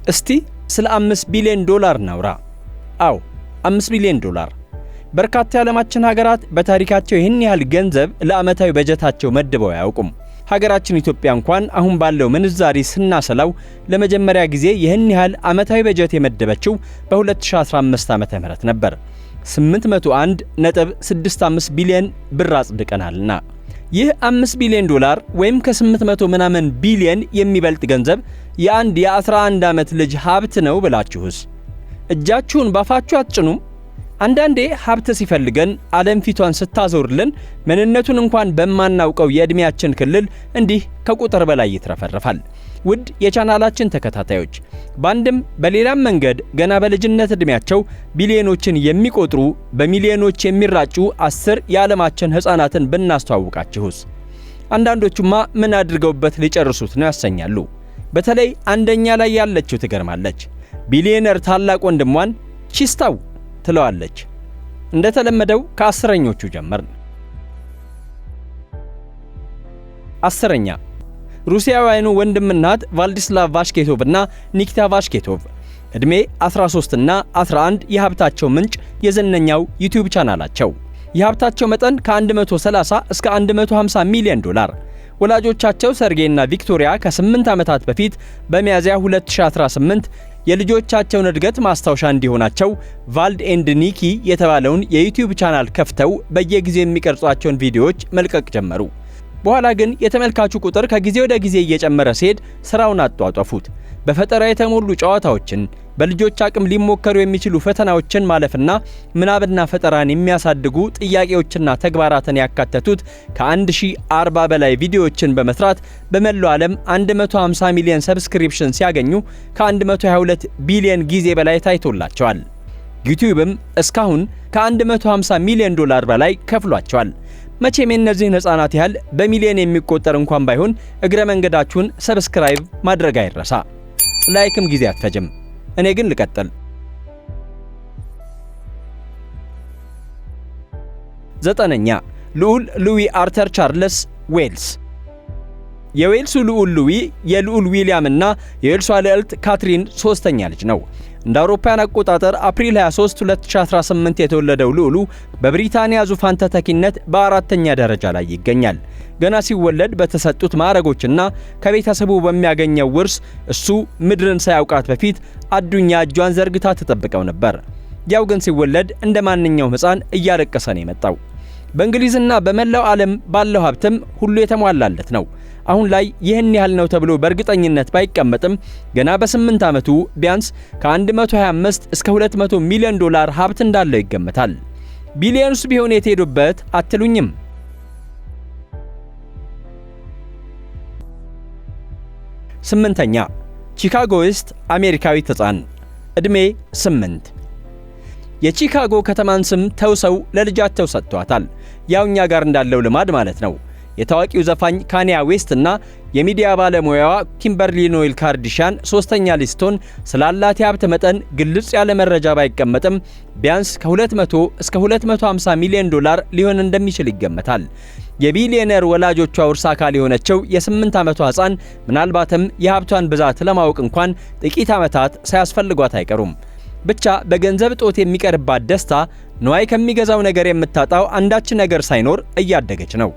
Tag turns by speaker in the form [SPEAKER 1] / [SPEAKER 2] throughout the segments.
[SPEAKER 1] እስቲ ስለ 5 ቢሊዮን ዶላር እናውራ። አዎ፣ 5 ቢሊዮን ዶላር። በርካታ የዓለማችን ሀገራት በታሪካቸው ይህን ያህል ገንዘብ ለዓመታዊ በጀታቸው መድበው አያውቁም። ሀገራችን ኢትዮጵያ እንኳን አሁን ባለው ምንዛሪ ስናሰላው ለመጀመሪያ ጊዜ ይህን ያህል ዓመታዊ በጀት የመደበችው በ2015 ዓ.ም ነበር። 801.65 ቢሊዮን ብር አጽድቀናልና። ይህ 5 ቢሊዮን ዶላር ወይም ከ800 ምናምን ቢሊዮን የሚበልጥ ገንዘብ የአንድ የ11 ዓመት ልጅ ሀብት ነው ብላችሁስ እጃችሁን ባፋችሁ አትጭኑም? አንዳንዴ ሀብት ሲፈልገን ዓለም ፊቷን ስታዞርልን ምንነቱን እንኳን በማናውቀው የዕድሜያችን ክልል እንዲህ ከቁጥር በላይ ይትረፈረፋል። ውድ የቻናላችን ተከታታዮች፣ በአንድም በሌላም መንገድ ገና በልጅነት ዕድሜያቸው ቢሊዮኖችን የሚቆጥሩ፣ በሚሊዮኖች የሚራጩ 10 የዓለማችን ሕፃናትን ብናስተዋውቃችሁስ? አንዳንዶቹማ ምን አድርገውበት ሊጨርሱት ነው ያሰኛሉ። በተለይ አንደኛ ላይ ያለችው ትገርማለች። ቢሊዮነር ታላቅ ወንድሟን ቺስታው ትለዋለች። እንደተለመደው ከአስረኞቹ ጀመርን። 10ኛ፣ ሩሲያውያኑ ወንድምና እህት ቭላዲስላቭ ቫሽኬቶቭ እና ኒኪታ ቫሽኬቶቭ፣ ዕድሜ 13 እና 11። የሀብታቸው ምንጭ የዝነኛው ዩቲዩብ ቻናላቸው። የሀብታቸው መጠን ከ130 እስከ 150 ሚሊዮን ዶላር። ወላጆቻቸው ሰርጌይና ቪክቶሪያ ከ8 ዓመታት በፊት በሚያዝያ 2018 የልጆቻቸውን እድገት ማስታወሻ እንዲሆናቸው ቫልድ ኤንድ ኒኪ የተባለውን የዩቲዩብ ቻናል ከፍተው በየጊዜው የሚቀርጿቸውን ቪዲዮዎች መልቀቅ ጀመሩ። በኋላ ግን የተመልካቹ ቁጥር ከጊዜ ወደ ጊዜ እየጨመረ ሲሄድ ስራውን አጧጧፉት። በፈጠራ የተሞሉ ጨዋታዎችን፣ በልጆች አቅም ሊሞከሩ የሚችሉ ፈተናዎችን ማለፍና ምናብና ፈጠራን የሚያሳድጉ ጥያቄዎችና ተግባራትን ያካተቱት ከ1040 በላይ ቪዲዮዎችን በመስራት በመላው ዓለም 150 ሚሊዮን subscription ሲያገኙ ከ122 ቢሊዮን ጊዜ በላይ ታይቶላቸዋል። ዩቲዩብም እስካሁን ከ150 ሚሊዮን ዶላር በላይ ከፍሏቸዋል። መቼም የእነዚህን ሕፃናት ያህል በሚሊዮን የሚቆጠር እንኳን ባይሆን እግረ መንገዳችሁን subscribe ማድረግ አይረሳ። Like ም ጊዜ አትፈጅም። እኔ ግን ልቀጥል። 9ኛ፣ ልዑል ሉዊ አርተር ቻርልስ፣ ዌልስ። የዌልሱ ልዑል ሉዊ የልዑል ዊሊያም እና የዌልሷ ልዕልት ካትሪን ሶስተኛ ልጅ ነው። እንደ አውሮፓውያን አቆጣጠር አፕሪል 23 2018 የተወለደው ልዑሉ በብሪታንያ ዙፋን ተተኪነት በአራተኛ ደረጃ ላይ ይገኛል። ገና ሲወለድ በተሰጡት ማዕረጎችና ከቤተሰቡ በሚያገኘው ውርስ እሱ ምድርን ሳያውቃት በፊት አዱኛ እጇን ዘርግታ ተጠብቀው ነበር። ያው ግን ሲወለድ እንደ ማንኛውም ሕፃን እያለቀሰ ነው የመጣው። በእንግሊዝና በመላው ዓለም ባለው ሀብትም ሁሉ የተሟላለት ነው። አሁን ላይ ይህን ያህል ነው ተብሎ በእርግጠኝነት ባይቀመጥም ገና በ8 ዓመቱ ቢያንስ ከ125 እስከ 200 ሚሊዮን ዶላር ሀብት እንዳለው ይገመታል። ቢሊዮንስ ቢሆን የት ሄዱበት አትሉኝም? 8ኛ፣ ቺካጎ ዌስት፣ አሜሪካዊት ሕፃን፣ ዕድሜ 8። የቺካጎ ከተማን ስም ተውሰው ለልጃቸው ሰጥተዋታል። ያው እኛ ጋር እንዳለው ልማድ ማለት ነው። የታዋቂው ዘፋኝ ካንያ ዌስት እና የሚዲያ ባለሙያዋ ኪምበርሊ ኖኤል ካርዲሻን ሶስተኛ ልጅ ስትሆን ስላላት የሀብት መጠን ግልጽ ያለ መረጃ ባይቀመጥም ቢያንስ ከ200 እስከ 250 ሚሊዮን ዶላር ሊሆን እንደሚችል ይገመታል። የቢሊዮነር ወላጆቿ ውርስ አካል የሆነችው የ8 ዓመቷ ሕፃን ምናልባትም የሀብቷን ብዛት ለማወቅ እንኳን ጥቂት ዓመታት ሳያስፈልጓት አይቀሩም። ብቻ በገንዘብ እጦት የሚቀርባት ደስታ፣ ንዋይ ከሚገዛው ነገር የምታጣው አንዳች ነገር ሳይኖር እያደገች ነው።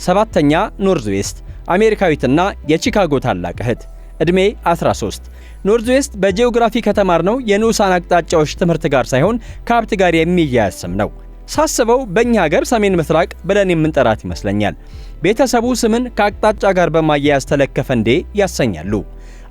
[SPEAKER 1] 7ኛ፣ ኖርዝ ዌስት፣ አሜሪካዊትና የቺካጎ ታላቅ እህት፣ ዕድሜ 13። ኖርዝ ዌስት በጂኦግራፊ ከተማርነው የንዑሳን አቅጣጫዎች ትምህርት ጋር ሳይሆን ከሀብት ጋር የሚያያዝ ስም ነው። ሳስበው በእኛ ሀገር ሰሜን ምስራቅ ብለን የምንጠራት ይመስለኛል። ቤተሰቡ ስምን ከአቅጣጫ ጋር በማያያዝ ተለከፈ እንዴ ያሰኛሉ።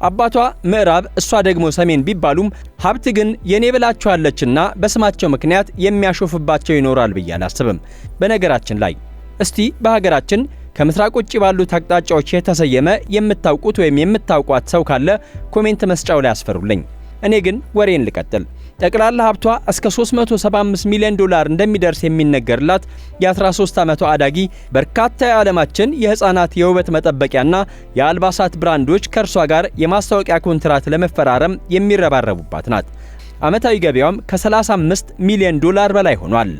[SPEAKER 1] አባቷ ምዕራብ፣ እሷ ደግሞ ሰሜን ቢባሉም ሀብት ግን የኔ ብላችኋለችና በስማቸው ምክንያት የሚያሾፍባቸው ይኖራል ብዬ አላስብም። በነገራችን ላይ እስቲ በሀገራችን ከምስራቅ ውጭ ባሉት አቅጣጫዎች የተሰየመ የምታውቁት ወይም የምታውቋት ሰው ካለ comment መስጫው ላይ አስፈሩልኝ። እኔ ግን ወሬን ልቀጥል። ጠቅላላ ሀብቷ እስከ 375 ሚሊዮን ዶላር እንደሚደርስ የሚነገርላት የ13 ዓመቷ አዳጊ በርካታ የዓለማችን የሕፃናት የውበት መጠበቂያና የአልባሳት ብራንዶች ከእርሷ ጋር የማስታወቂያ ኮንትራት ለመፈራረም የሚረባረቡባት ናት። ዓመታዊ ገቢዋም ከ35 ሚሊዮን ዶላር በላይ ሆኗል።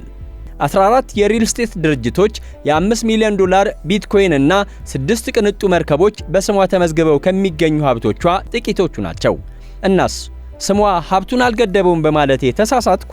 [SPEAKER 1] 14 የሪል ስቴት ድርጅቶች፣ የ5 ሚሊዮን ዶላር ቢትኮይን እና 6 ቅንጡ መርከቦች በስሟ ተመዝግበው ከሚገኙ ሀብቶቿ ጥቂቶቹ ናቸው። እናስ ስሟ ሀብቱን አልገደበውም በማለቴ ተሳሳትኩ?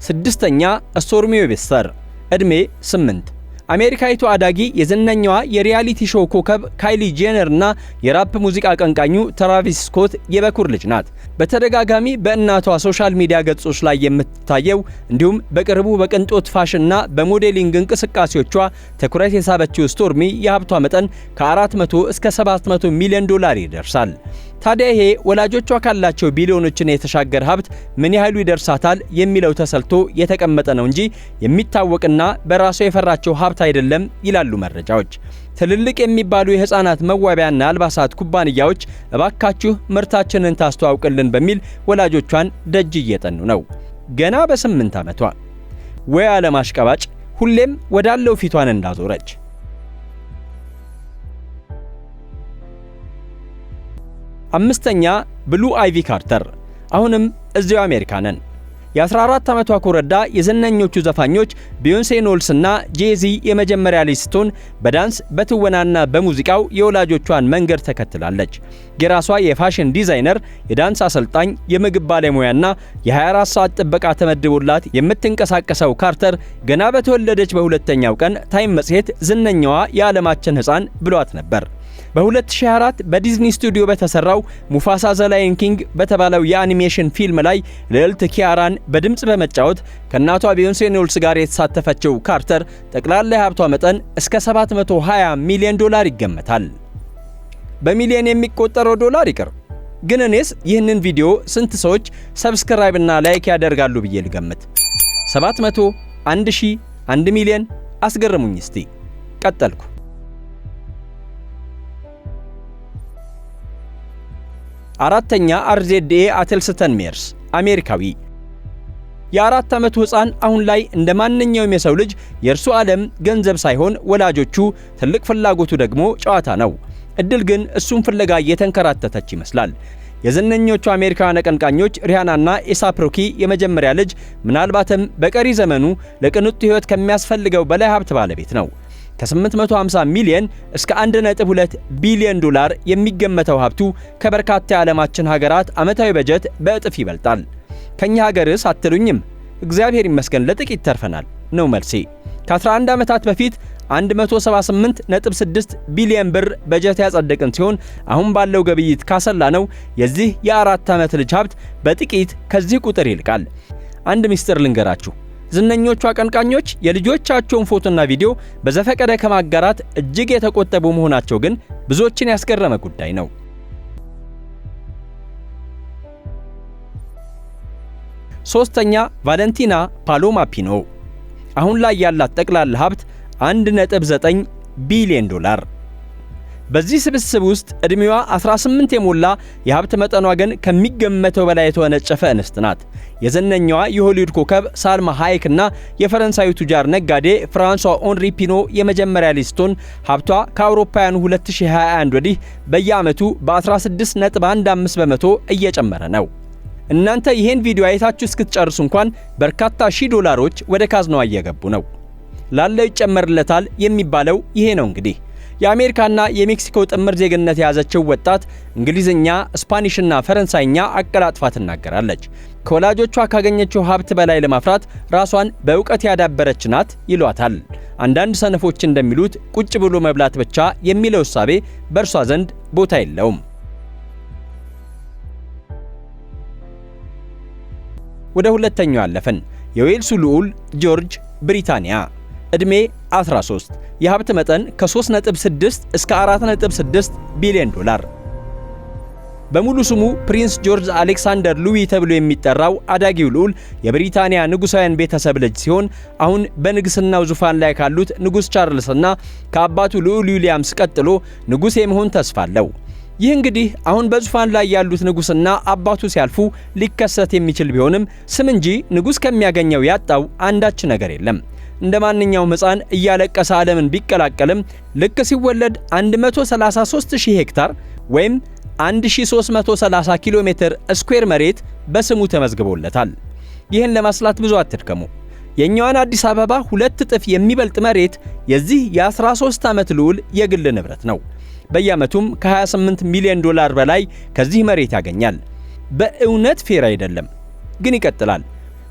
[SPEAKER 1] ስድስተኛ፣ ስቶርሚ ዌብስተር፣ ዕድሜ 8። አሜሪካዊቱ አዳጊ የዝነኛዋ የ reality show ኮከብ ካይሊ ጄነር እና የራፕ ሙዚቃ አቀንቃኙ ትራቪስ ስኮት የበኩር ልጅ ናት። በተደጋጋሚ በእናቷ social media ገጾች ላይ የምትታየው እንዲሁም በቅርቡ በቅንጦት ፋሽንና በ modeling እንቅስቃሴዎቿ ትኩረት የሳበችው ስቶርሚ የሀብቷ መጠን ከ400 እስከ 700 ሚሊዮን ዶላር ይደርሳል። ታዲያ ይሄ ወላጆቿ ካላቸው ቢሊዮኖችን የተሻገረ ሀብት ምን ያህሉ ይደርሳታል የሚለው ተሰልቶ የተቀመጠ ነው እንጂ የሚታወቅና በራሷ የፈራቸው ሀብት አይደለም ይላሉ መረጃዎች። ትልልቅ የሚባሉ የህፃናት መዋቢያና አልባሳት ኩባንያዎች እባካችሁ ምርታችንን ታስተዋውቅልን በሚል ወላጆቿን ደጅ እየጠኑ ነው። ገና በ8 ዓመቷ ወይ አለማሽቀባጭ ሁሌም ወዳለው ፊቷን እንዳዞረች። አምስተኛ፣ ብሉ አይቪ ካርተር። አሁንም እዚያው አሜሪካ ነን። የ14 ዓመቷ ኮረዳ የዝነኞቹ ዘፋኞች ቢዮንሴ ኖልስና ጄዚ የመጀመሪያ ልጅ ስትሆን በዳንስ፣ በትወናና በሙዚቃው የወላጆቿን መንገድ ተከትላለች። የራሷ የፋሽን ዲዛይነር፣ የዳንስ አሰልጣኝ፣ የምግብ ባለሙያና የ24 ሰዓት ጥበቃ ተመድቦላት የምትንቀሳቀሰው ካርተር ገና በተወለደች በሁለተኛው ቀን ታይም መጽሔት ዝነኛዋ የዓለማችን ሕፃን ብሏት ነበር። በ2024 በዲዝኒ ስቱዲዮ በተሰራው ሙፋሳ The Lion King በተባለው የአኒሜሽን ፊልም ላይ ልዕልት ኪያራን በድምፅ በመጫወት ከእናቷ ቢዮንሴ ኖልስ ጋር የተሳተፈችው ካርተር ጠቅላላ የሀብቷ መጠን እስከ 720 ሚሊዮን ዶላር ይገመታል። በሚሊዮን የሚቆጠረው ዶላር ይቅር፣ ግን እኔስ ይህንን ቪዲዮ ስንት ሰዎች subscribe እና like ያደርጋሉ ብዬ ልገምት? 700፣ 1000፣ 1 ሚሊዮን? አስገርሙኝ እስቲ። ቀጠልኩ። አራተኛ፣ አርዜድኤ አቴልስተን ሜርስ፣ አሜሪካዊ። የ4 ዓመቱ ሕፃን አሁን ላይ እንደ ማንኛውም የሰው ልጅ የእርሱ ዓለም ገንዘብ ሳይሆን ወላጆቹ፣ ትልቅ ፍላጎቱ ደግሞ ጨዋታ ነው። እድል ግን እሱን ፍለጋ እየተንከራተተች ይመስላል። የዝነኞቹ አሜሪካውያን አቀንቃኞች ሪሃናና ኤሳፕ ሮኪ የመጀመሪያ ልጅ ምናልባትም በቀሪ ዘመኑ ለቅንጡ ሕይወት ከሚያስፈልገው በላይ ሀብት ባለቤት ነው። ከ850 ሚሊዮን እስከ 1.2 ቢሊዮን ዶላር የሚገመተው ሀብቱ ከበርካታ የዓለማችን ሀገራት ዓመታዊ በጀት በእጥፍ ይበልጣል። ከኛ ሀገርስ አትሉኝም? እግዚአብሔር ይመስገን ለጥቂት ተርፈናል ነው መልሴ። ከ11 ዓመታት በፊት 178.6 ቢሊዮን ብር በጀት ያጸደቅን ሲሆን አሁን ባለው ግብይት ካሰላ ነው የዚህ የ4 ዓመት ልጅ ሀብት በጥቂት ከዚህ ቁጥር ይልቃል። አንድ ምስጢር ልንገራችሁ። ዝነኞቹ አቀንቃኞች የልጆቻቸውን ፎቶና ቪዲዮ በዘፈቀደ ከማጋራት እጅግ የተቆጠቡ መሆናቸው ግን ብዙዎችን ያስገረመ ጉዳይ ነው። ሶስተኛ፣ ቫለንቲና ፓሎማ ፒኖ። አሁን ላይ ያላት ጠቅላላ ሀብት 1.9 ቢሊዮን ዶላር። በዚህ ስብስብ ውስጥ ዕድሜዋ 18 የሞላ የሀብት መጠኗ ግን ከሚገመተው በላይ የተወነጨፈ እንስት ናት። የዝነኛዋ የሆሊውድ ኮከብ ሳልማ ሃይክ እና የፈረንሳዩ ቱጃር ነጋዴ ፍራንሷ ኦንሪ ፒኖ የመጀመሪያ ልጅ ስትሆን ሀብቷ ከአውሮፓውያኑ 2021 ወዲህ በየዓመቱ በ16.15% እየጨመረ ነው። እናንተ ይሄን ቪዲዮ አይታችሁ እስክትጨርሱ እንኳን በርካታ ሺህ ዶላሮች ወደ ካዝናዋ እየገቡ ነው። ላለው ይጨመርለታል የሚባለው ይሄ ነው እንግዲህ። የአሜሪካና የሜክሲኮ ጥምር ዜግነት የያዘችው ወጣት እንግሊዝኛ፣ ስፓኒሽና ፈረንሳይኛ አቀላጥፋ ትናገራለች። ከወላጆቿ ካገኘችው ሀብት በላይ ለማፍራት ራሷን በእውቀት ያዳበረች ናት ይሏታል። አንዳንድ ሰነፎች እንደሚሉት ቁጭ ብሎ መብላት ብቻ የሚለው እሳቤ በእርሷ ዘንድ ቦታ የለውም። ወደ ሁለተኛው አለፍን። የዌልሱ ልዑል ጆርጅ፣ ብሪታንያ፣ ዕድሜ 13፣ የሀብት መጠን ከ3.6 እስከ 4.6 ቢሊዮን ዶላር። በሙሉ ስሙ ፕሪንስ ጆርጅ አሌክሳንደር ሉዊ ተብሎ የሚጠራው አዳጊው ልዑል የብሪታንያ ንጉሳውያን ቤተሰብ ልጅ ሲሆን አሁን በንግስናው ዙፋን ላይ ካሉት ንጉስ ቻርልስና ከአባቱ ልዑል ዊሊያምስ ቀጥሎ ንጉስ የመሆን ተስፋ አለው። ይህ እንግዲህ አሁን በዙፋን ላይ ያሉት ንጉስና አባቱ ሲያልፉ ሊከሰት የሚችል ቢሆንም ስም እንጂ ንጉስ ከሚያገኘው ያጣው አንዳች ነገር የለም። እንደ ማንኛውም ሕፃን እያለቀሰ ዓለምን ቢቀላቀልም ልክ ሲወለድ 133,000 ሄክታር ወይም 1330 ኪሎ ሜትር ስኩዌር መሬት በስሙ ተመዝግቦለታል። ይህን ለማስላት ብዙ አትድከሙ። የኛዋን አዲስ አበባ 2 እጥፍ የሚበልጥ መሬት የዚህ የ13 ዓመት ልዑል የግል ንብረት ነው። በየዓመቱም ከ28 ሚሊዮን ዶላር በላይ ከዚህ መሬት ያገኛል። በእውነት fair አይደለም፣ ግን ይቀጥላል።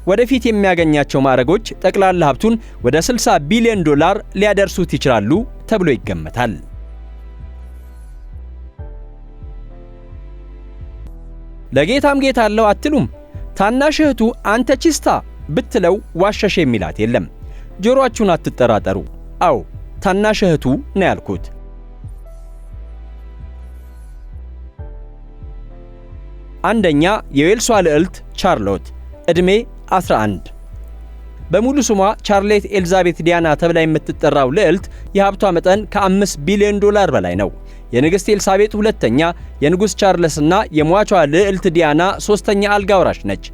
[SPEAKER 1] ወደፊት የሚያገኛቸው ማዕረጎች ጠቅላላ ሀብቱን ወደ 60 ቢሊዮን ዶላር ሊያደርሱት ይችላሉ ተብሎ ይገመታል። ለጌታም ጌታ አለው አትሉም? ታናሽ እህቱ አንተ ቺስታ ብትለው ዋሸሽ የሚላት የለም። ጆሮአችሁን አትጠራጠሩ። አዎ ታናሽ እህቱ ነው ያልኩት። አንደኛ የዌልሷ ልዕልት ቻርሎት፣ ዕድሜ 11። በሙሉ ስሟ ቻርሌት ኤልዛቤት ዲያና ተብላ የምትጠራው ልዕልት የሀብቷ መጠን ከ5 ቢሊዮን ዶላር በላይ ነው። የንግሥት ኤልሳቤጥ ሁለተኛ፣ የንጉሥ ቻርለስና የሟቿ ልዕልት ዲያና ሶስተኛ አልጋ ወራሽ ነች።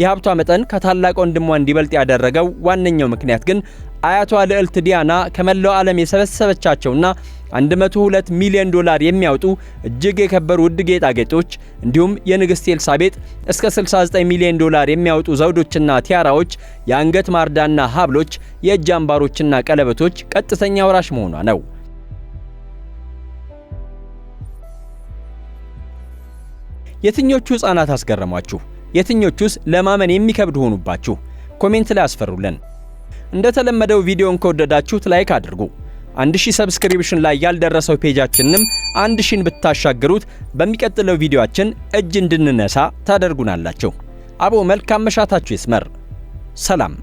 [SPEAKER 1] የሀብቷ መጠን ከታላቅ ወንድሟ እንዲበልጥ ያደረገው ዋነኛው ምክንያት ግን አያቷ ልዕልት ዲያና ከመላው ዓለም የሰበሰበቻቸውና 102 ሚሊዮን ዶላር የሚያወጡ እጅግ የከበሩ ውድ ጌጣጌጦች እንዲሁም የንግሥት ኤልሳቤጥ እስከ 69 ሚሊዮን ዶላር የሚያወጡ ዘውዶችና ቲያራዎች፣ የአንገት ማርዳና ሀብሎች፣ የእጅ አምባሮችና ቀለበቶች ቀጥተኛ ወራሽ መሆኗ ነው። የትኞቹ ሕፃናት አስገረሟችሁ? የትኞቹስ ለማመን የሚከብድ ሆኑባችሁ? Comment ላይ አስፈሩልን። እንደተለመደው ቪዲዮን ከወደዳችሁት like አድርጉ። 1000 subscription ላይ ያልደረሰው page ኣችንንም 1000ን ብታሻግሩት በሚቀጥለው ቪዲዮአችን እጅ እንድንነሳ ታደርጉናላችሁ። አቦ መልካም መሻታችሁ ይስመር። ሰላም።